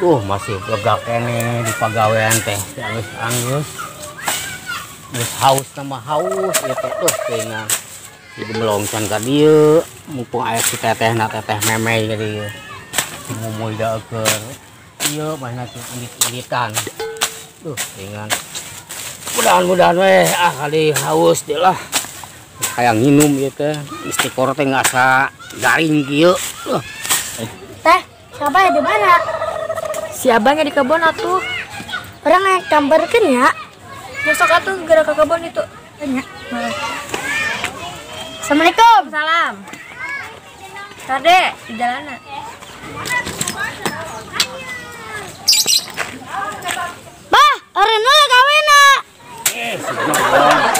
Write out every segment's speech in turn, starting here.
Masih lega kene di pagawean teh. Anggeus-anggeus. Geus haus nama haus ieu teh tuh kayaknya. Jadi melongcan ka dieu, mumpung aya si tetehna teteh memey ka dieu. Ngumuy da keur. Ieu mana teh indit-inditan. Duh, ringan. Mudahan-mudahan weh ah kali haus deui lah. Hayang nginum ieu teh, istiqoroh teh ngasa garing kieu. Teh, siapa ya di mana? Si abangnya di kebun atuh. Orang naik tambarkeun ya. Besok atuh gerak ke kebun itu. Nya. Assalamualaikum. Salam. Kade di jalanan. Bah, eureun lah gawena.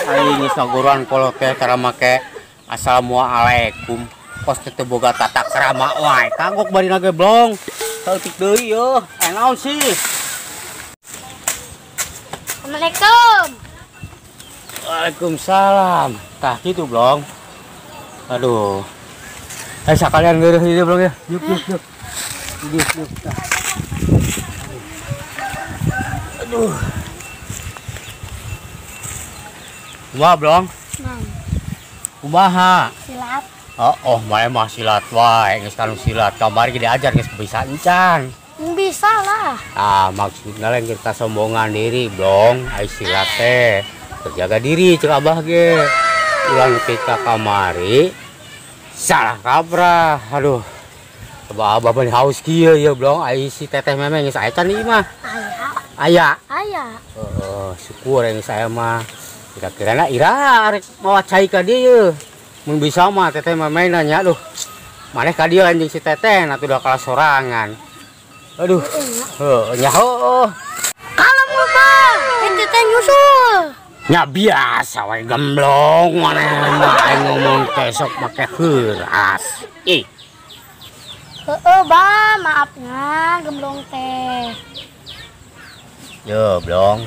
Aing geus ngaguruan kolot teh tara make assalamualaikum. Kos teh boga tata krama wae. Kagok barina ge blong. Saeutik deui yeuh. Naon sih? Assalamualaikum. Waalaikumsalam. Tah kitu blong. Aduh. Sakalian geureuh ieu blong ya. Yuk yuk yuk. Yuk yuk. Tah. Aduh. Kumaha blong? Kumaha? Silat. Oh, mah mah silat wae, geus kanu silat. Kamari ge diajar geus bisa encan. Bisa lah. Ah, maksudna lain kita sombongan diri, blong. Ai silat teh terjaga diri cek abah ge. Ulang kita kamari salah kaprah. Aduh. Coba abah mah haus kieu ya, blong. Ai si teteh memeng geus aya can ieu mah. Aya. Aya. Heeh, syukur yang saya mah. Kira-kira na ira arek mawa cai ka dieu. Mun bisa mah teteh memeng nanya aduh. Maneh ka dieu anjing si teteh atuh udah kalah sorangan. Aduh. Heuh, nya heuh. Kalem mah, teteh nyusul. Nya biasa wae gemblong maneh mah aing ngomong teh sok make heuras. Ih. Heeh, bah, maafnya gemblong teh. Yo, blong.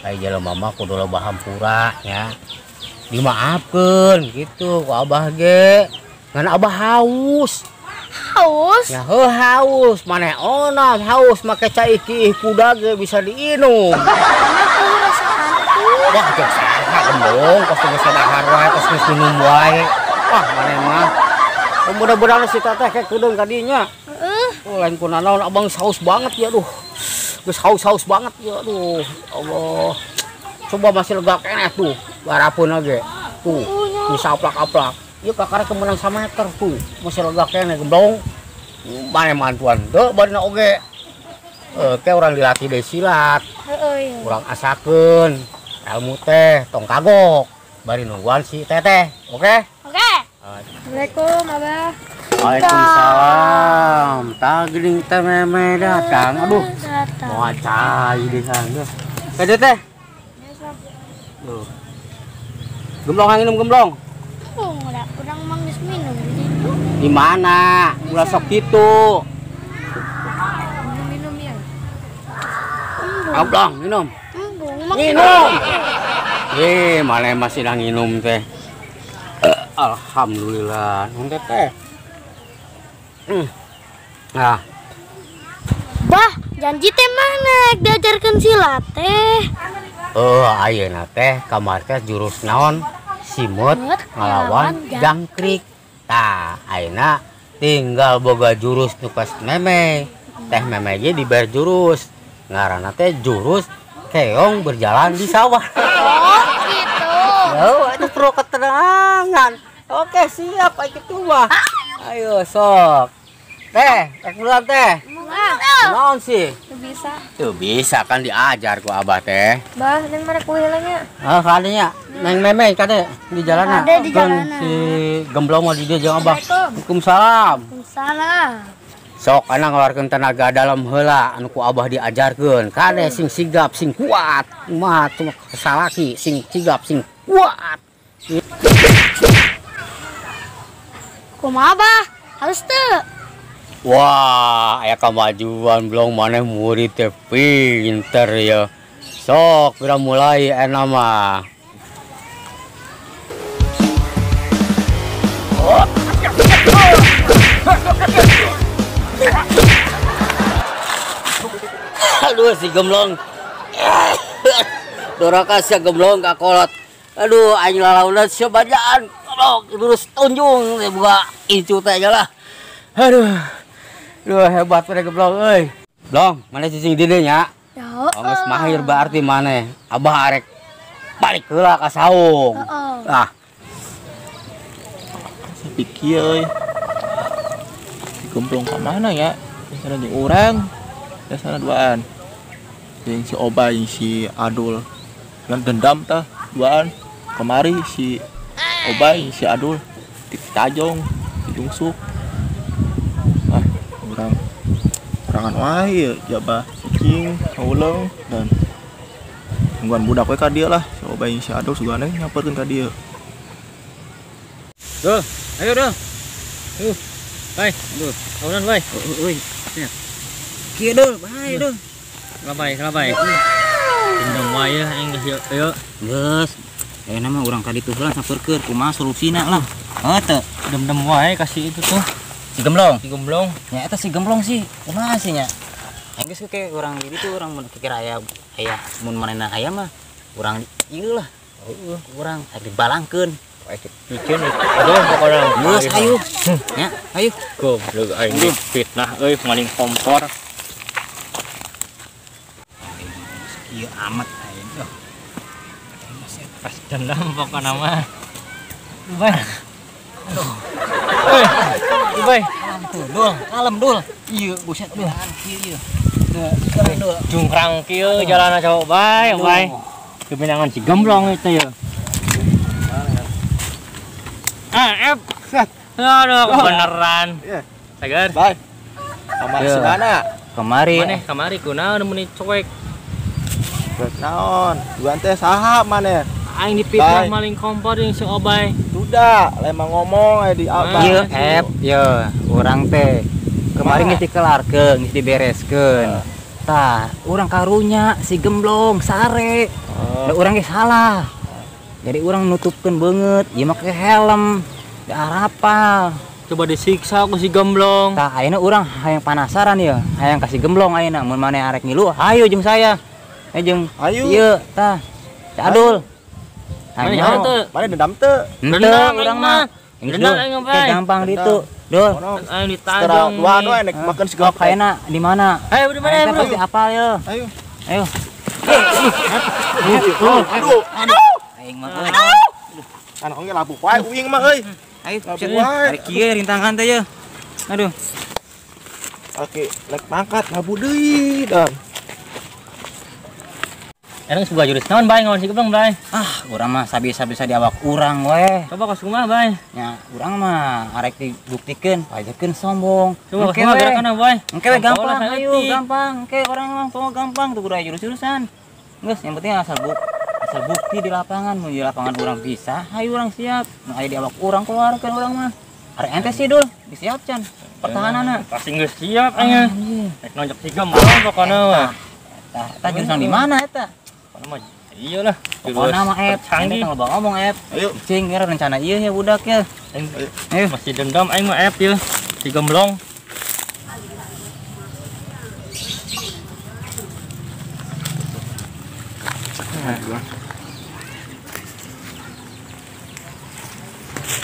Ai jelema mah kudu loba hampura nya. Dimaafkeun gitu ku abah ge. Ngan abah haus. Haus? Ya heuh haus, maneh onam haus make cai kiih kuda ge bisa diinum. Wah, jeung saha gemblong kos geus dahar wae, kos geus minum wae. Wah, maneh mah. Mudah-mudahan si teteh ke kedeung ka dinya. Heeh. Oh, lain ku nanaon abang haus banget ya aduh. Geus haus-haus banget ya aduh. Allah. Coba masih lega keneh tuh, barapeun ge. Tuh, bisa aplak-aplak. Ieu kakara kemenang sameter tuh, masih lega keneh gemblong. Mane mantuan teu barina oge. Ke urang dilatih deui silat. Heeh iya. Urang asakeun ilmu teh tong kagok. Bari nungguan si teteh, oke? Oke. Assalamualaikum, Abah. Waalaikumsalam. Tah geuning teh meme datang. Aduh. Moal cai deui geus. Ka dieu teh. Duh. Gemblong minum gemblong. Oh, udah urang mah geus minum di situ. Di mana? Ulah sok kitu. Minum ya. Gemblong minum. Minum. Eh, mana masih dah nginum teh. Alhamdulillah, nuhun teh. Nah. Bah, janji teh mana diajarkan silat teh. Oh, ayeuna teh kamari teh jurus naon? Simut ngalawan jangkrik. Tah, ayeuna tinggal boga jurus nu pas meme. Teh meme ge dibayar jurus. Ngaranna teh jurus keong berjalan di sawah. Oh, gitu. Oh, itu perlu keterangan. Oke, siap ayo kitu mah. Ayo sok. Teh, rek bulan teh. Naon sih? Teu bisa. Teu bisa kan diajar ku abah teh. Bah, neng mana ku heulanya? Ah, kadinya. Neng meme kade di jalanan. Kade di jalanan. Si gemblong mah di dieu jeung abah. Waalaikumsalam. Waalaikumsalam. Sok ana ngaluarkeun tenaga dalam heula anu ku abah diajarkeun. Kade sing sigap, sing kuat. Mah cuma salaki sing sigap, sing kuat. Kumaha bah? Halus teu? Wah, aya kemajuan blong maneh murid teh pinter ya. Sok udah mulai enak mah. Aduh si gemblong. Doraka sia gemblong ka kolot. Aduh aing lalaunan sia bajaan. Goblok terus tunjung buka incu teh lah. Aduh. Aduh hebat pada gemblong euy. Blong, mana cicing di dieu nya? Ya. Geus mahir berarti maneh. Abah arek balik heula ka saung. Ah. Pikir euy. Si gemblong ka mana ya? Biasana jeung urang. Biasana duaan. Jeung si Obay, si Adul. Kan dendam tah duaan. Kemari si Obay, si Adul ditajong, dijungsuk. Ah, urang kurangan wae jabah cicing, uleung dan tungguan budak we ka dieu lah. Si Obay, si Adul sugana nyamperkeun ka dieu. Duh, ayo duh. Bay, duh, aunan bay. Euy. Kieu duh, bae duh. Kelabai, kelabai. Dendam wae aing geus yeuh. Geus. Ayeuna mah urang ka ditu heula sampeurkeun kumaha solusina lah. Heuh teu. Dendam wae kasih itu tuh. Si gemblong. Si gemblong. Nya eta si gemblong sih. Kumaha sih nya? Aing geus ke urang di ditu urang mun kira aya aya mun manehna aya mah urang ieu lah. Heeh, urang arek dibalangkeun. Bikin aduh pokoknya geus ayo. Nya, ayo. Goblok aing fitnah euy maling kompor. Ieu amat aing. Pas dendam pokoknya mah. Bay. Euy, bay. Dul, kalem dul. Ieu buset dul. Ieu ieu. Dul. Jungkrang kieu jalanna cowok bay, bay. Keminangan si gemblong itu ya. Ah, F. Aduh, kebeneran. Sagar. Bye. Sama si mana? Kemari. Maneh kamari kunaon meni cuek. Cuek naon? Duan teh saha maneh? Aing dipitnah maling kompor jeung si Obay. Sudah, lemang ngomong aya di abah. Ieu F, ye, urang teh kemarin geus dikelarkeun, geus dibereskeun. Tah, urang karunya si gemblong sare. Da urang ge salah. Jadi urang nutupkeun beungeut, ieu make helm, diarapal. Coba disiksa ku si gemblong. Tah, ayeuna urang hayang panasaran ya, hayang kasih gemblong ayeuna mun maneh arek ngilu, hayu jeung saya. Jeung hayu. Ieu tah. Si Adul. Hayu teu. Maneh dendam teu? Dendam urang mah. Dendam aing mah. Gampang ditu. Dul. Aing ditajong. Dua anu nek makan si gemblong. Ayeuna di mana? Ayo di mana? Pasti apal ye. Ayo. Ayo. Aduh. Aduh. Aing mah euy. Anak oge labuh wae uing mah euy. Ayo wae. Ari kieu rintangan teh ye. Aduh. Oke, lek mangkat labuh deui dan. Emang sebuah jurus naon bae ngawan si gemblong bae. Ah, urang mah sabisa-bisa di awak urang we. Coba ka kumaha bae. Nya, urang mah arek dibuktikeun, pajakeun sombong. Coba kumaha gerakanna bae. Engke we gampang, ayo gampang. Engke urang mah pokok gampang tuh kudu aya jurus-jurusan. Geus, yang penting asal bukti di lapangan, mun di lapangan urang bisa, hayu urang siap. Mun aya di awak urang keluarkeun urang mah. Arek ente sih dul, disiap can. Pertahananna. Pasti geus siap aing. Rek nonjok si gemblong pokona mah. Tah, eta jurusan di mana eta? Pokona mah iyalah. Pokona mah Ep, ente tong loba ngomong Ep. Ayo. Cing kira rencana ieu ya budak ya. Ayo masih dendam aing mah Ep ieu. Si gemblong.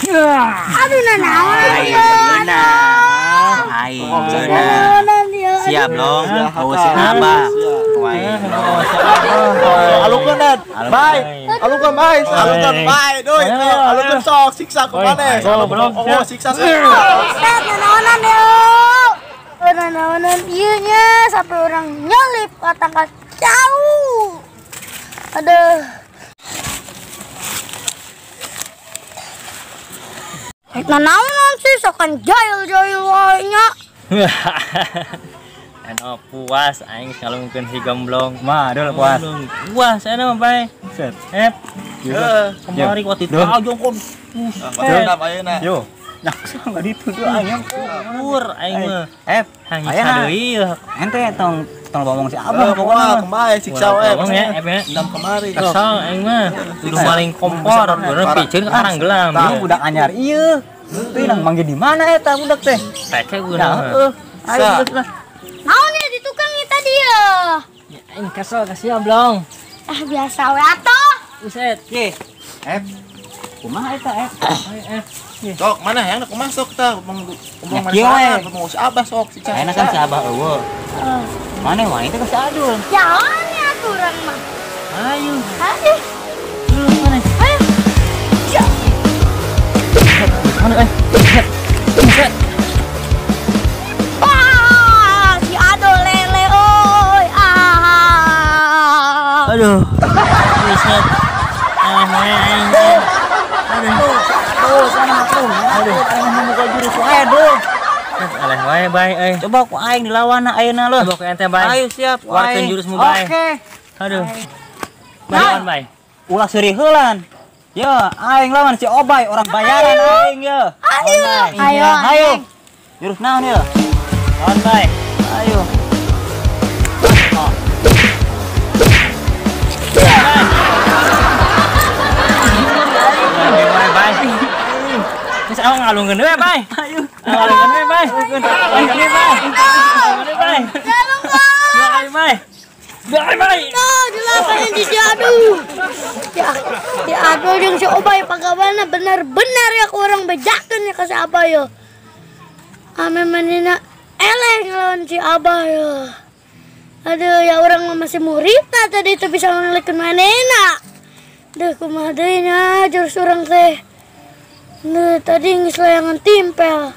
Aduh nanaon. Aing beunang. Siap long. Oh si Abah. Alukeun dan. Bye. Alukeun bye. Alukeun bye. Doi, alukeun sok siksa ku maneh. Oh, siksa. Ustaz nanaonan yo. Nanaonan ieu nya sampai urang nyelip ka tangkas jauh. Aduh. Nanaonan sih sokan jail-jail wae nya. Eno puas aing ngalungkeun si gemblong. Mah, dul puas. Puas eno mah bae. Set. Ep. Kemari kuat ditajong kon. Dendam ayeuna. Yo. Nyaksa enggak ditu aing. Pur aing mah. Ep, hang deui. Ente tong tong ngomong si Abah pokoknya kemarin siksa we. Dendam kemari. Kesel aing mah. Kudu maling kompor, bener piceun ka karanggelam. Budak anyar ieu. Teuing nang manggih di mana eta budak teh? Teh guna. Heeh. Ayo geus lah. Naon ya di tukang tadi ya? Aing kesel ka sia, Blong. Ah, biasa we atuh. Buset. Ye. Eh. Kumaha eta, eh? Eh. Sok mana yang aku masuk tah, ngomong Ya, mana kieu we. sana, ngomong si Abah sok si Ayeuna kan si Abah eueuh. Mana wani teh ka si Adul. Jalan ya aturan mah. Ayo. Ayo. Dulu mana? Ayo. Ya. Mana eh? Buset. Wah, si Adul lele oi. Ah. Aduh. Buset. Ah, aing. Aduh. Tuh, sana tuh. Aduh, aing membuka jurus wae, Dul. Aleh wae, Bay, euy. Coba ku aing dilawan ayeuna leuh. Coba ku ente, Bay. Ayo siap, ku Keluarkeun aing. jurusmu, Bay. Oke. Aduh. Bay, lawan, Bay. Ulah seuri heulan. Ya, aing lawan si Obay, orang bayaran aing ya. Ayo. Ayo. Ayo. Jurus naon ya? Lawan, Bay. Ayo. Bay, bay, bay. Geus awak ngalungkeun we, Bay. Ayo. Ngalungkeun we, Bay. Ngalungkeun we, Bay. Ngalungkeun we, Bay. Ngalungkeun, Bay. Bay, Bay. Tuh, dilapanin di si Adul. Ya, si Adul jeung si Obay pagawana bener-bener ya kurang bejakeun ya ka si Abah yo. Ame manina eleh ngelawan si Abah yo. Aduh, ya orang mah masih muridna tadi itu bisa ngalikeun manena. Duh, kumaha deui nya jurus urang teh. Duh, tadi geus layangan timpel.